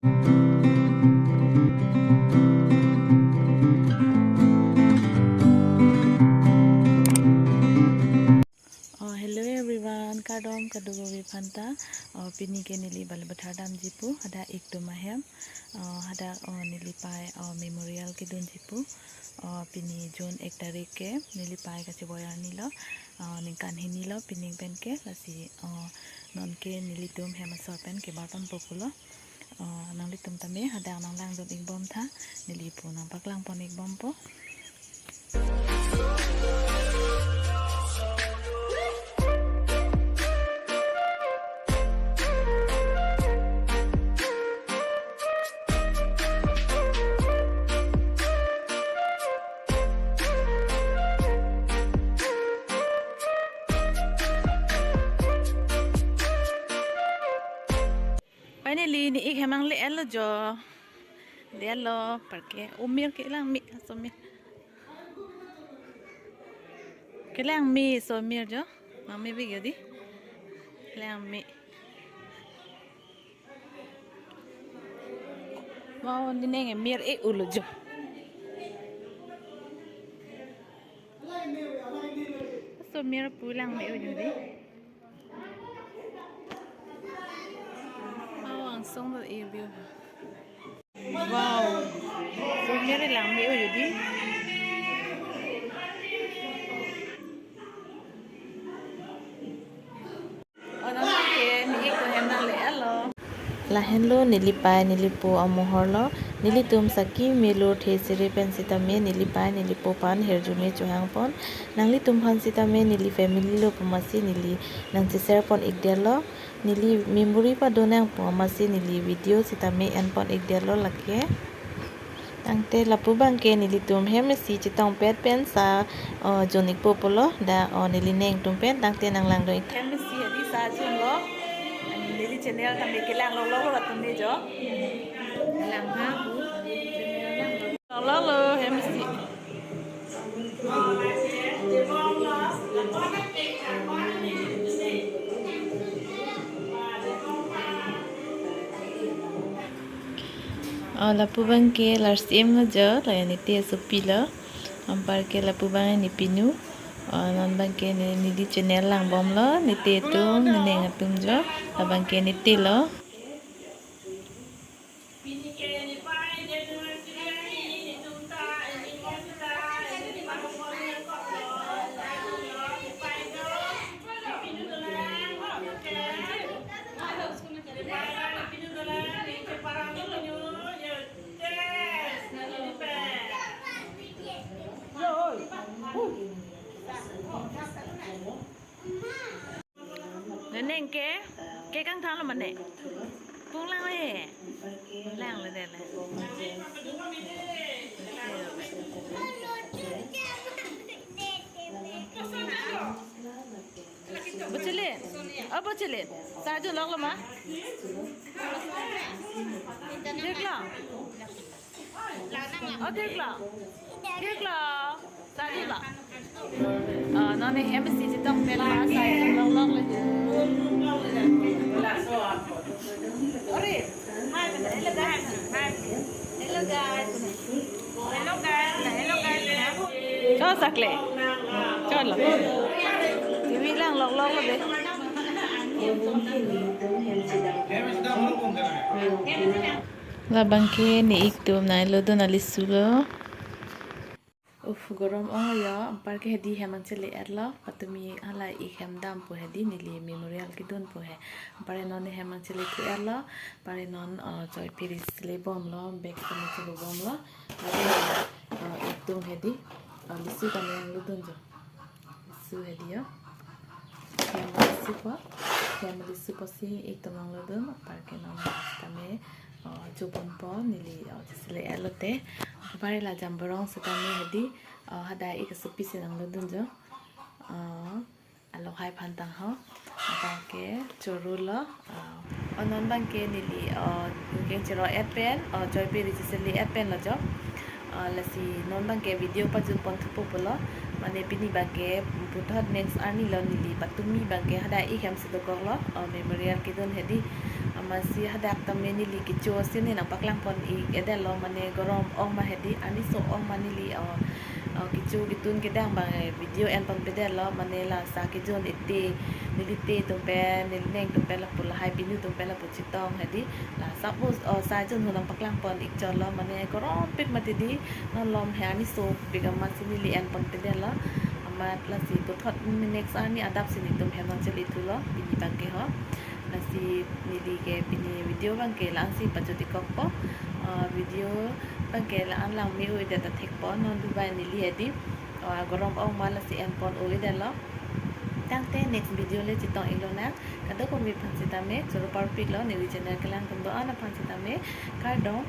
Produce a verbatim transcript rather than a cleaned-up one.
Oh, hello everyone, kardom kadokave aphanta. Oh, pini ke neli Balipathar damji pu, hadak ik atum ahem. Oh, hadak, oh, neli pei, oh, memorial kedunji pu. Oh, pini June ek tarik ke neli pei kacheboi arni lo. Oh, ningkan hini lo pining pen ke, lasi, oh, non ke nelitum hem asor pen kebar ponpo pulo. Oh, nanglitum tame hadak nanglangdun ik bom tha, neli pu nangpaklang pon ik bompo. Finally, ne ik hem nangle-etlo jo. Le-etlo, anparke. O mir kelang me, so mir. Kelang me, so mir jo. Nang me big jo di. Kelang me. Wow, ne neng mir e ulo jo. So mir pu lang me ulo di. Wow, angsong do e view. Wow. So mir lang me ulo di. Oh, non ke ne ik atum hem nangle-etlo. Lahenlo neli pei neli pu amohor lo, nelitum saki melo the sere pen sitame neli pei neli pu aphan hirjume chohang pon. Nanglitum aphan sitame neli family lo pu amatsi neli nangche-share pon ikdetlo. Neli memory padonang pu amatsi neli video sitame en pon ikdetlo lake. Tangte lapu abangke nelitum hem isi chetongpet pen sa, oh, jon ikpo pulo, dak, oh, neli neng atum pen, tangte nanglangdun ik. Hem isi hedi sa jonlo, neli channel tame kelang lokloklo latum me jo. Lang ha bu, channel lang lo. Lokloklo, hem isi. Oh, lapu abangke Larsim lo jo, la nete asopi lo. Anparke lapu abang ne pinu. Oh, non abangke ne neli channel lang bomlo, nete atum, ne neng atum jo. Labangke nete lo. Ne neng ke, ke kangthang lo mane. Pung lang le. Lang le de le. Bochele. Oh, Bochele. Sa jonloklo ma? Thiklo? Oh, thiklo. Thiklo. Sa jonlo. Ah, non ne hem isi chetongpet ma, sa jonlokloklo. Ore. Hi, hello guys. Hi. Hello guys. Hello guys. Hello guys. Cho sakle. Cholo. T V langlokloklo de. Labangke ne ik atum nanglodun alisu lo. Uf, gorom ong yo, anparke hedi hem nangchele-etlo, patumi hala ik hem dam pu hedi neli memorial kedun pu he. Anpar non ne hem nangchele ke-etlo, anpar non, uh, choi piri chele bomlo, bag kami chele bomlo. Anpar, uh, ik atum hedi, uh, lisu kami nanglodun jo. Lisu hedi yo. Hem lisu po, hem lisu po si ik atum nanglodun, anparke non sitame, oh, chobon po neli, oh, chesele-etlo te. Anpar la jamborong sitame hedi, oh, hadak ik asopi si nanglodun jo. Oh, alo hai phantang ho. Anparke choro lo. Ah, oh, non abangke neli, oh, keng choro-et pen, oh, choi piri chesele-et pen lo jo. Ah, lasi non abangke video pajut pon thupo pulo. Mane pini abangke puthot next arni lo neli patumi abangke hadak ik hem si dokoklo, oh, memorial kedun hedi. Ah, Amatsi hadak tame neli kecho si ne nangpaklang pon ik-edetlo, mane gorom ong ma hedi, arni so ong ma neli, o, o, kecho ketun kedang abang, eh, video en pon pedetlo, mane la sa kejun ite, neli te atum pen, neli neng atum pen lapu lahai pinu atum pen lapu chetong hedi, la suppose, o, sa jun ho nangpaklang pon ik chotlo, mane gorom pik mati di, non lom he arni so pik amatsi neli en pon pedetlo, amat lasi puthot next arni adap si netum hem nangchele thulo, pini abang ke ho. Lasi neli ke pini video abang ke la-an si pachot ik kokpo. Ah, video abang ke la-an lang me-o-edet ta thekpo, non Dubai neli hedi. Ah, gorom ong ma lasi en pon o-edetlo. Tangte next video le chetong ik lonang. Kadokave aphan sitame, choro parpiklo, neli channel kelang atum do-an aphan sitame, kardom.